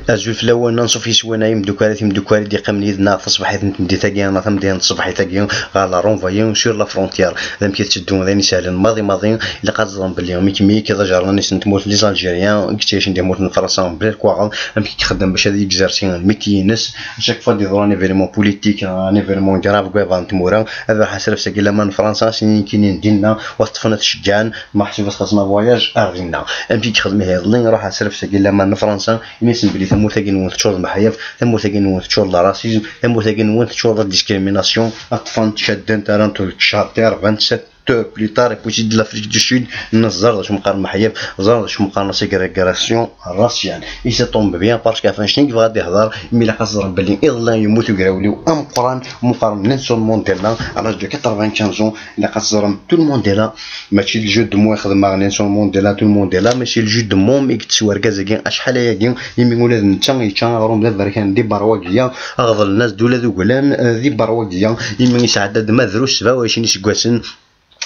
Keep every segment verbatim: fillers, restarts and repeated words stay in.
Azul fell-awen, anṣuf yes-wen ay imdukkal, ay timeddukal i d-yeqqimen yid-neɣ taṣebḥit n tmeddit-agi, neɣ tameddit n tṣebḥit-agi, ɣer la Renvoyée sur la frontière. D amek i tetteddu, d ayen isehlen maḍi maḍi. Ilaq ad teẓrem belli Mike Mike d ajernalis n tmurt n les Algériens i yettɛicen di tmurt n Fransa mebla lekwaɣeḍ. Amek i ixeddem bac ad yegzersi lmiti-ines? Chaque fois d-yeḍra un événement politique, un événement grave deg wayeḍ n tmura, ad iruḥ asrefs-agi laman n Fransa, sin nekkini dinna, wa teṭṭfen ad t-ceggɛen, meḥsub ad xellṣen voyage ar dinna. Amek i yexdem ihi iḍelli? Iruḥ asrefs-agi laman n Fransa, ini-asen belli tamurt-agi-nwen teččur d meḥyaf, tamurt-agi-nwen teččur d racisme, tamurt-agi-nwen teččur d discrimination, ad ṭṭfent, caddent, rrant deg ccerṭi, rbant sept heures plus tard, et puis de l'Afrique du Sud, neẓẓar d acu meqqar meḥyaf, ẓer d acu meqqar ségrégation raciale. Et ça tombe bien, parce que ɣef annect-nni i yebɣa ad ihder, imi ilaq ad teẓrem belli iḍelli yemmut ugrawliw ameqqran, meqqran Nelson Mandela, à l'âge de quatre-vingt-quinze ans. Ilaq ad teẓrem, tout le monde est là. Mačči le jeu de mots i xedmeɣ, Nelson Mandela, tout le monde est là, mais c'est le jeu de mots i yettess wergaz-agi acḥal ayagi, imi ula d netta yečča aɣrum d aberkan di Berwagiya, aɣḍel-nni-as-d ula d uglan, eh, di Berwagiya, imi yesɛedda-d ma drus sebɛa u ɛecrin iseggasen.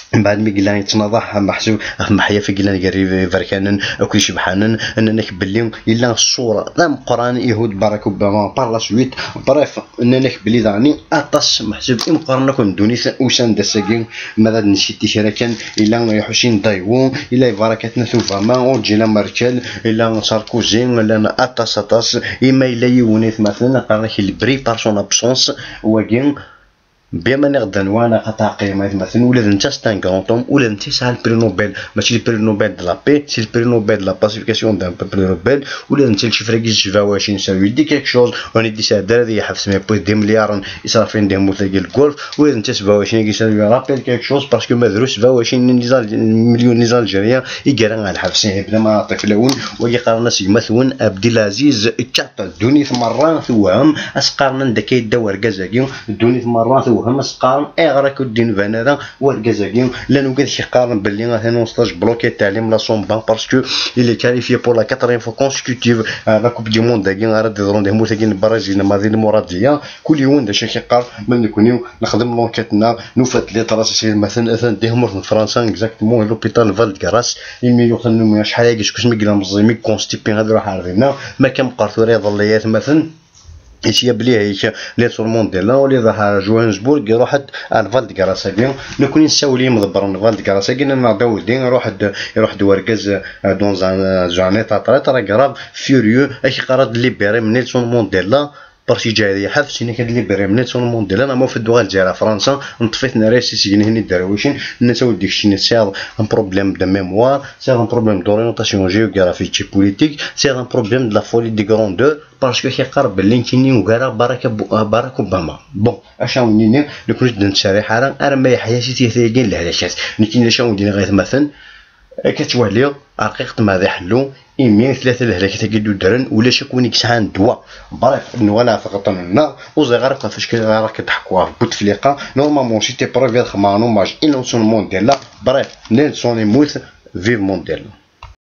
Mbeɛd mi yella yettnaḍaḥ meḥsub ɣef meḥyaf i yellan gar iberkanen akked icebḥanen, nnan-ak belli yella ṣṣura d ameqqran ihudd Barack Obama par la suite. Bref, nnan-ak belli daɣen aṭas, meḥsub imeqqranen akk n ddunit usan-d ass-agi. Ma ad nciti kra kan, ila Ḥusin Daywu, ila Barakat n At Obama, Angela Merkel, ila Sarkozy, llan aṭas, aṭas. Ima yella yiwen, aytmaten, qqaren-ak il brille par son absence, wagi, bien ma niɣ d anwa neɣ ad teɛqilem, aytmaten, ula d netta c'est un grand homme, ula d netta yesɛa le prix Nobel, mačči le prix Nobel de la paix, c'est le prix Nobel de la pacification d'un peuple rebelle, ula d netta le chiffre-agi sebɛa u ɛecrin, ça lui dit quelque chose, ur d-yesɛedda ara ad yeḥbes, mais plus d imelyaren israfen di tmurt-agi n Lgulf, ula d netta sebɛa u ɛecrin-agi, ça lui rappelle quelque chose, parce que ma drus sebɛa u ɛecrin millions n Algériens i yerra ɣer lḥebs, ihi bla ma neɛṭi fell-awen, wagi qqaren-as gma-twen Abdelaziz Tchat. Ddunit merra tewhem, as-qqaren anda akka yedda wergaz-agi, ddunit merra tewhem, as-qqaren ayɣer akka ur d-inban ara wergaz-agi. Llan wigad i k-iqqaren belli atan en stage bloqué ttaɛlim la Samba, parce que il est qualifié pour la quatrième fois consécutive à la Coupe du Monde-agi ara d-iḍrun di tmurt-agi n Brazil, ma di Lmuradiya. Kul yiwen d acu i k-iqqar, ma d nekkni nexdem l'enquête-nneɣ, nufa-d les traces, aytmaten, atan di tmurt n Fransa, exactement, l'hôpital Val de Grâce, imi yuɣ tannumi acḥal-agi seg wasmi yella meẓẓi, mi constipé, ad iruḥ ar dinna, ma kan meqqar tura iḍelli, aytmaten, ici belli hik Nelson Mandela, ula d ar Johannesburg, iruḥ-d ar Val de Grâce-agi. Nekkni nessawel i yimḍebbren n Val de Grâce-agi, nnan-aɣ-d awdi, iruḥ-d, iruḥ-d wergaz, euh, dans un, euh, un état très, très grave, furieux, ak-iqqar ad libéré Nelson Mandela, parce que yeǧǧa-t di lḥebs, inek ad libéré Nelson Mandela, neɣ ma ufid uɣal zzayar ar Fransa, neṭṭef-iten ar-, s isegnihen iderwicin, nnan-as awdi keččini tesɛiḍ un problème de mémoire, tesɛiḍ un problème d'orientation géographique et politique, tesɛiḍ un problème de la folie de grandeur, parce que ak-iqqar belli nekkini ugareɣ Barack Ab-, Barack Obama. Bon, acu awen-nini, nekkni ur d-nettserriḥ ara, arma yeḥya si tyita-agi n lehlakat. Nekkini acu awen-d-iniɣ, aytmaten, akka ttwaliɣ, rqiqet ma d iḥellu, imi tlata lehlakat-agi d-uddren, ulac akk win i yesɛan ddwa. Bref, nwala ɣef tɣeṭṭen-nneɣ, ur ẓriɣ ara ɣef acu ara k-d-ḥkuɣ ɣef Bouteflika. Normalement, j'étais prévu ad xedmeɣ un hommage i Nelson Mandela. Bref, Nelson yemmut, vive Mandela.